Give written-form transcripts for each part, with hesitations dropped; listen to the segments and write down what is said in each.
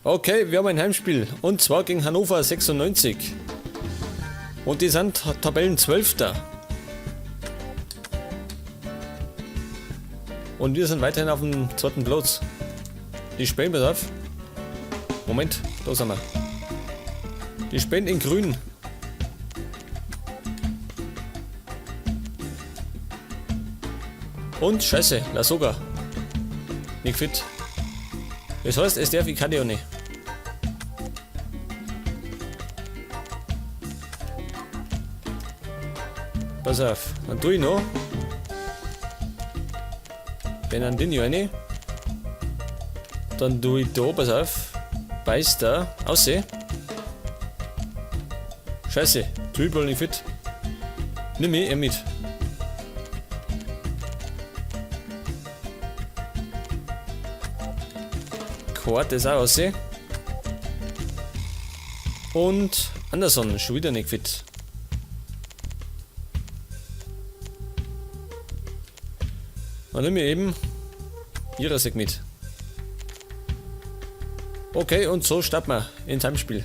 Okay, wir haben ein Heimspiel und zwar gegen Hannover 96. Und die sind Tabellenzwölfter. Und wir sind weiterhin auf dem zweiten Platz. Die spielen, pass auf. Moment, da sind wir. Die spielen in grün. Und Scheiße, Lasogga. Nicht fit. Das heißt, es darf Icardi auch nicht. Pass auf, dann tue ich noch. Bernardinho rein. Dann tue ich da, pass auf. Beißt da. Ausseh. Scheiße, Triple nicht fit. Nimm mich, er mit. Quad ist auch aussehen. Und Anderson schon wieder nicht fit. Dann nehmen wir eben Jirasek mit. Okay, und so starten wir ins Heimspiel.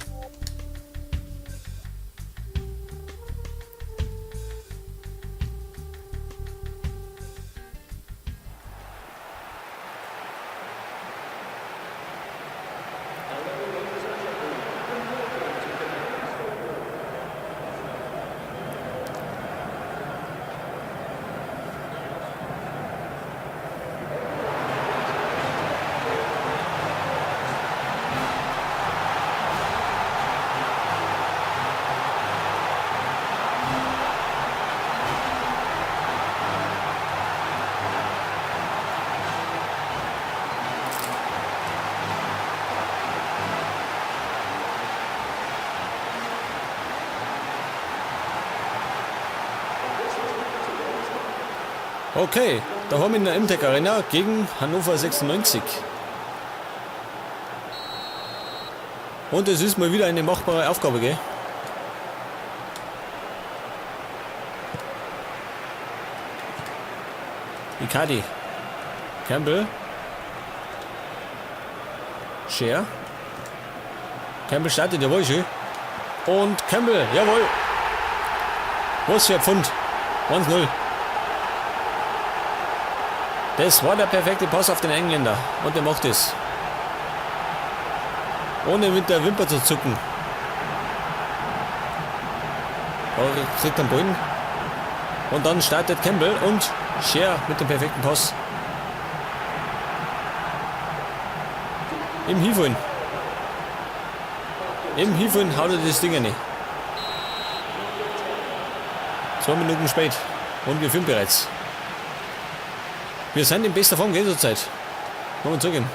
Okay, da haben wir in der Imtech Arena gegen Hannover 96. Und es ist mal wieder eine machbare Aufgabe, gell? Icardi. Campbell. Schär. Campbell startet, jawohl, schön. Und Campbell, jawohl. Was für ein Pfund. 1-0. Das war der perfekte Pass auf den Engländer. Und er macht es. Ohne mit der Wimper zu zucken. Da kriegt er den Ball. Und dann startet Campbell und Schär mit dem perfekten Pass. Im Hinfallen. Im Hinfallen haut er das Ding rein. 2 Minuten spät. Und wir führen bereits. Wir sind in bester Form, gell, zurzeit. Wollen wir zugeben.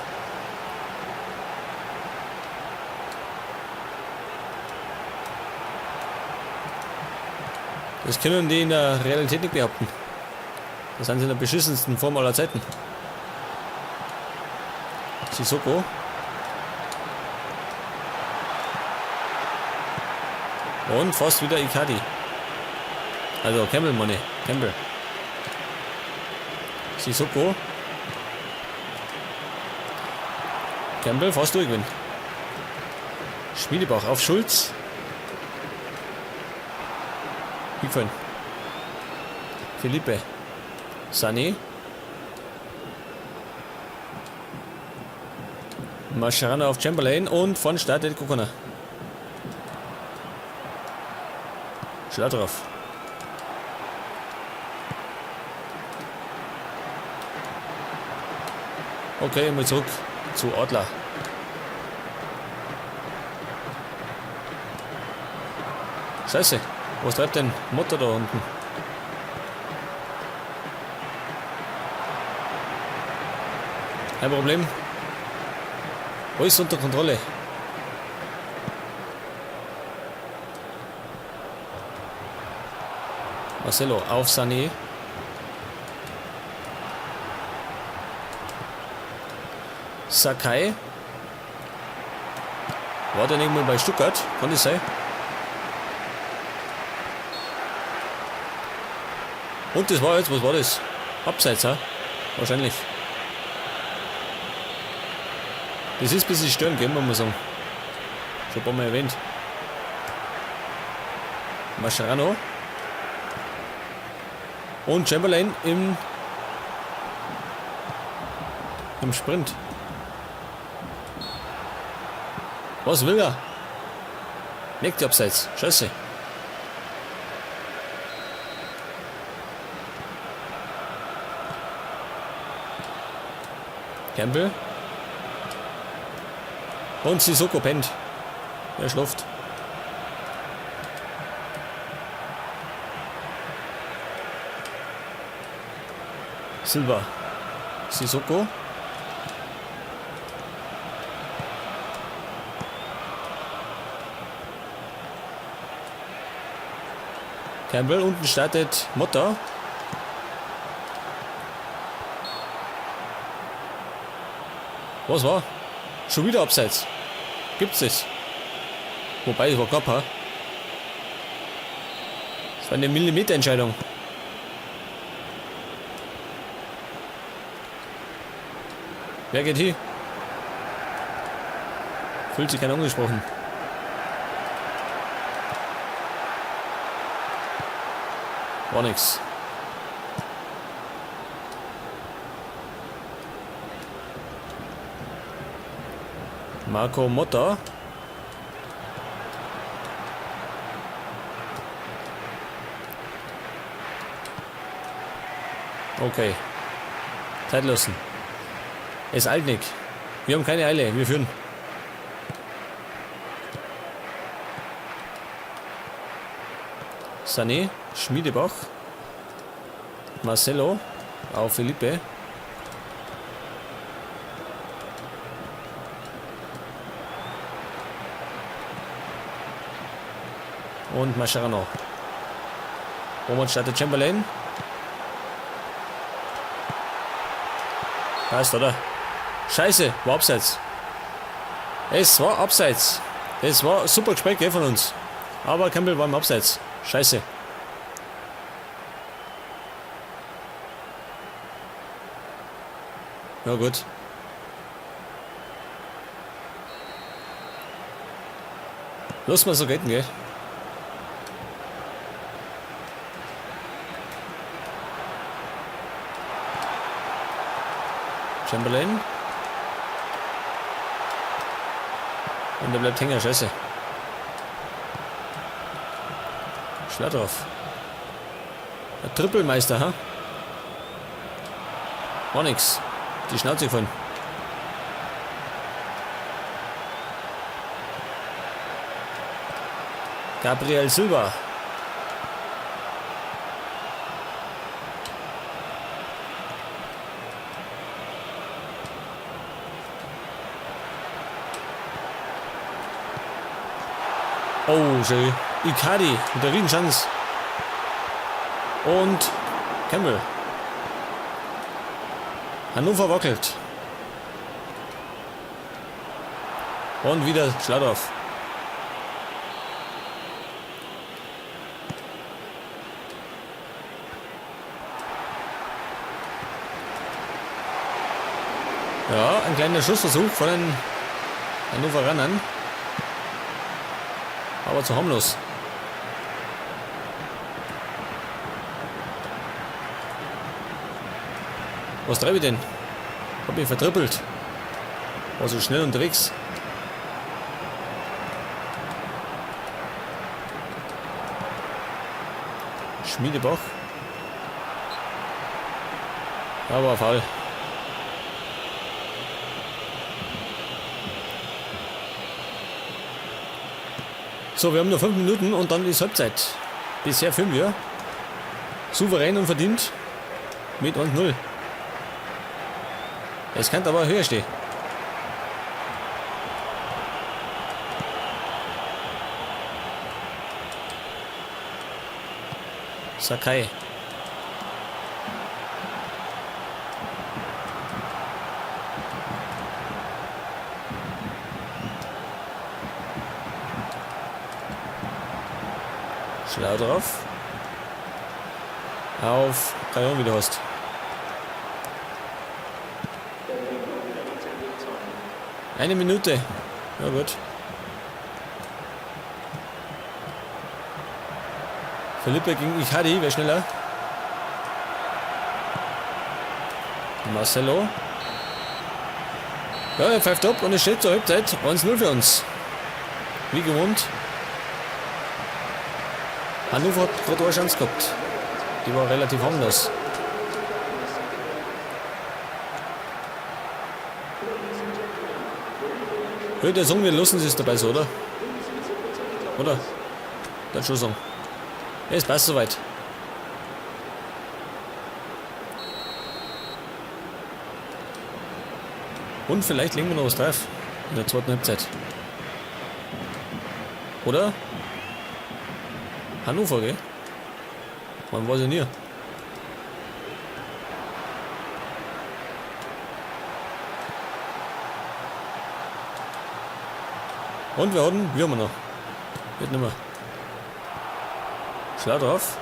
Das können die in der Realität nicht behaupten. Das sind sie in der beschissensten Form aller Zeiten. Sissoko. Und fast wieder Icardi. Also Campbell, Money. Campbell. Sissoko. Campbell fast durchgewinnen. Schmiedebach auf Schulz. Hüpfen. Felipe. Sané. Mascherano auf Chamberlain und von startet Kokona. Schlaudraff. Okay, mal zurück zu Adler. Scheiße, was treibt denn Motor da unten? Kein Problem. Alles unter Kontrolle. Marcelo auf Sané. Sakai. War der nicht mal bei Stuttgart? Kann das sein? Und das war jetzt, was war das? Abseits, ha? Wahrscheinlich. Das ist ein bisschen störend, gell, muss man sagen. Schon ein paar Mal erwähnt. Mascherano. Und Chamberlain im Sprint. Was will er? Neckt abseits. Scheiße. Campbell. Und Sissoko pennt. Er schläft. Silva. Sissoko. Campbell unten startet Motta. Was war? Schon wieder abseits. Gibt's das? Wobei, es war knapp, ha? Das war eine Millimeterentscheidung. Wer geht hier? Fühlt sich keiner angesprochen. War nix. Marco Motta. Okay. Zeit lassen. Es eilt nicht. Wir haben keine Eile, wir führen. Sané, Schmiedebach, Marcelo, auf Felipe. Und Mascherano. Roman startet Chamberlain. Passt, oder? Scheiße, war abseits. Es war abseits. Es war super gespielt, gell, von uns. Aber Campbell war im Abseits. Scheiße. Ja gut. Lass mal so gelten, gell? Chamberlain. Und der bleibt hängen, scheiße. Schladorf. Der Trippelmeister, ha? War nix. Die Schnauze gefallen. Gabriel Silva. Oh, schön. Icardi mit der Riesenchance. Und Campbell. Hannover wackelt. Und wieder Schladorf. Ja, ein kleiner Schussversuch von den Hannoveranern. Aber zu harmlos. Was treibe ich denn? Hab mich vertrippelt. War so schnell unterwegs. Schmiedebach. Aber Fall. So, wir haben nur 5 Minuten und dann ist Halbzeit. Bisher führen wir. Souverän und verdient. Mit 1-0. Es kann aber höher stehen. Sakai. Schlau drauf. Auf Rayon wieder hast. Eine Minute. Ja gut. Felipe gegen Icardi, wer schneller? Marcelo. Ja, er pfeift ab und es steht zur Halbzeit 1-0 für uns. Wie gewohnt. Hannover hat gerade eine Chance gehabt. Die war relativ harmlos. Würde ja sagen, wir lassen es dabei so, oder? Oder? Das schon sagen. Es passt soweit. Und vielleicht legen wir noch was drauf. In der zweiten Halbzeit. Oder? Hannover, gell? Man weiß ja nie. Und wir hatten, wir haben noch. Geht nicht mehr. Schlau drauf.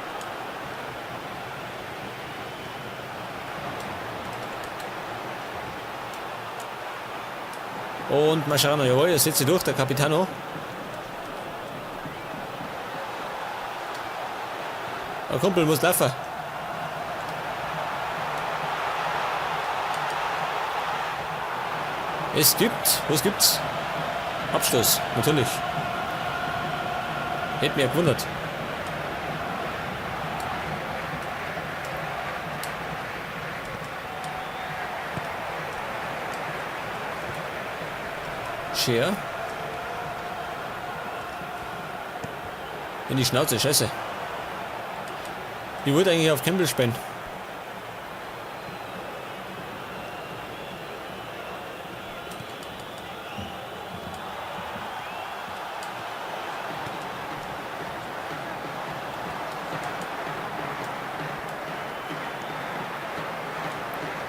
Und Mascherano, jawohl, er setzt sich durch, der Capitano. Der Kumpel muss laufen. Es gibt, was gibt's? Abstoß, natürlich. Hätte mich ja gewundert. Scher. In die Schnauze, scheiße. Ich wollte eigentlich auf Campbell spielen.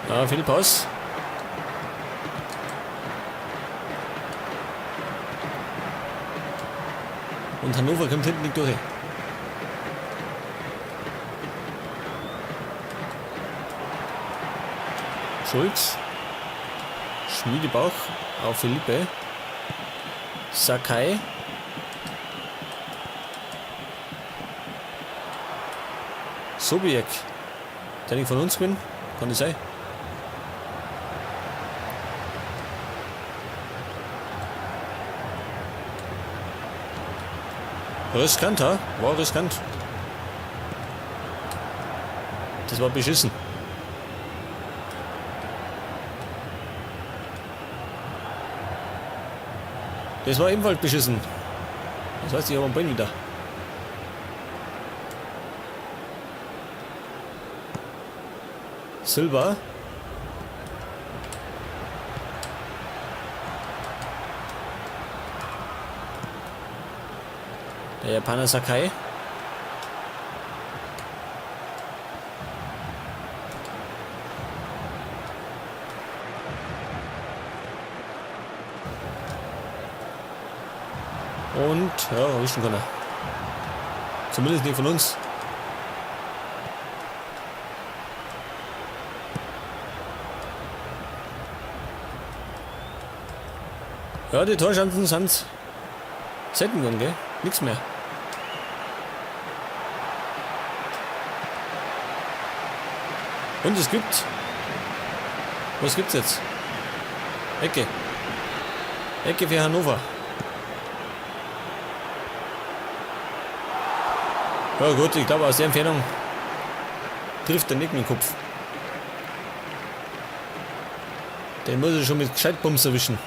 Ja, viel Pass. Und Hannover kommt hinten nicht durch. Schulz. Schmiedebach auf Felipe. Sakai. Sobiek. Der nicht von uns gewinnen? Kann das sein? Riskant, ha? War riskant. Das war beschissen. Das war ebenfalls beschissen. Das heißt, ich habe einen Ball wieder. Silber. Der Japaner Sakai. Und, ja, erwischen kann er. Zumindest nicht von uns. Ja, die Torchancen sind selten geworden, gell? Nix mehr. Und es gibt... Was gibt's jetzt? Ecke. Ecke für Hannover. Ja gut, ich glaube aus der Entfernung trifft er nicht mit dem Kopf. Den muss ich schon mit Gescheitbums erwischen.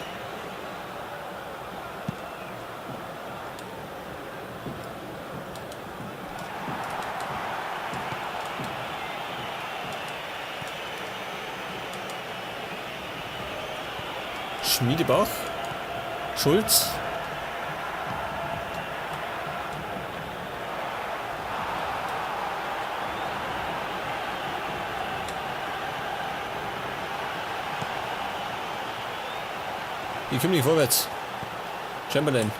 Schmiedebach. Schulz. Ich komme nicht vorwärts. Chamberlain.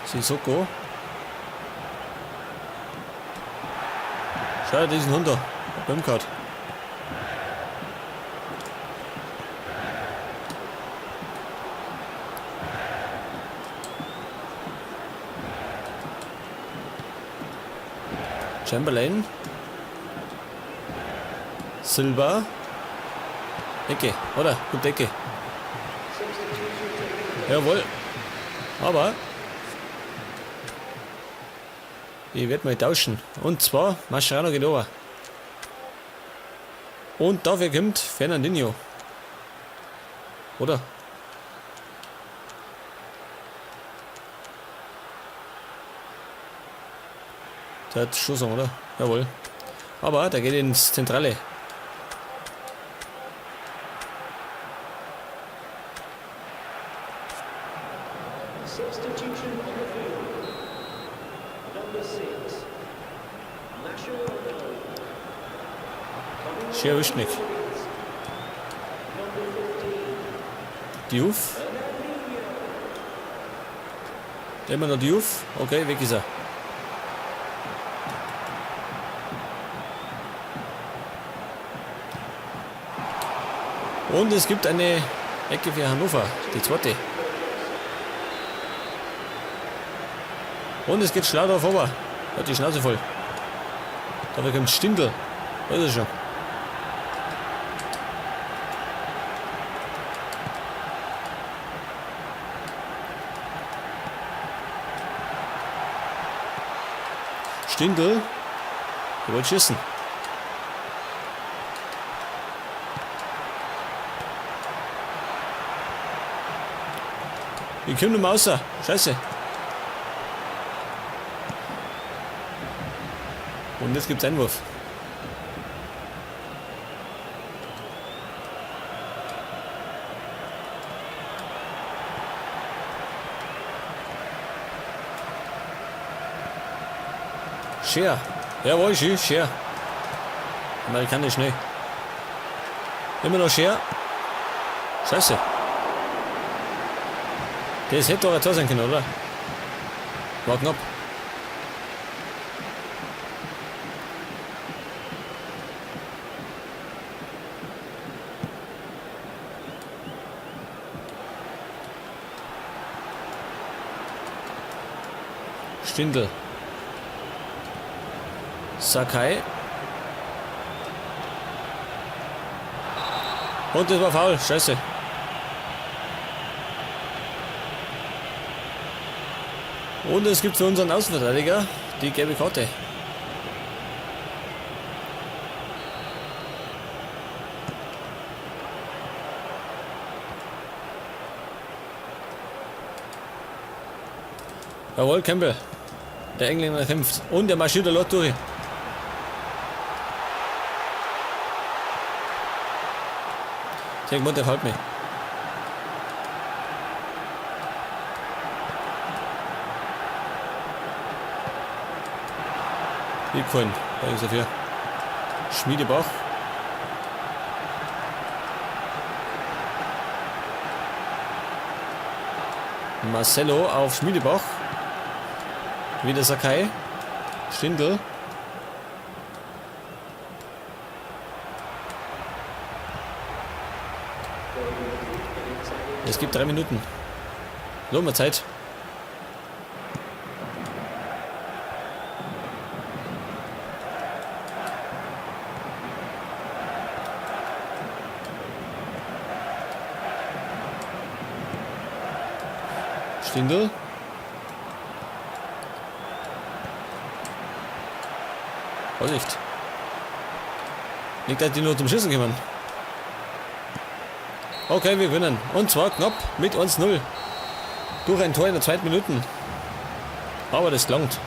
Sissoko. Schau diesen Hund da. Hat. Chamberlain. Silva. Ecke, oder? Gute Ecke. Jawohl. Aber ich werde mal tauschen. Und zwar Mascherano geht over. Und dafür kommt Fernandinho. Oder? Der hat Schuss, oder? Jawohl. Aber der geht ins Zentrale. Substitution on the field. Number 6, Mascherano. Coming Schön erwischt nicht. Number 15, Diouf. Immer noch Diouf. Okay, weg ist er. Und es gibt eine Ecke für Hannover, die zweite. Und es geht Schlaudorf over. Hat die Schnauze voll. Dafür kommt Stindl. Da ist er schon. Stindl. Der wollte schießen. Ich komm nicht mehr raus. Scheiße. Und jetzt gibt's Einwurf. Scher. Jawohl, schön, Scher. Amerikaner schnell. Immer noch Scher. Scheiße. Das hätte doch ein Tor sein können, oder? War knapp. Stindl. Sakai. Und das war faul. Scheiße. Und es gibt für unseren Außenverteidiger die gelbe Karte. Jawohl, Campbell. Der Engländer kämpft. Und er marschiert der Lot durch. Ich denke, der fällt mir. Bitcoin, da ist dafür. Schmiedebach. Marcelo auf Schmiedebach. Wieder Sakai. Stindl. Es gibt 3 Minuten. So, mal Zeit. Stindl. Vorsicht. Nicht, dass die nur zum Schießen kommen. Okay, wir gewinnen. Und zwar knapp mit 1-0. Durch ein Tor in der zweiten Minute. Aber das langt.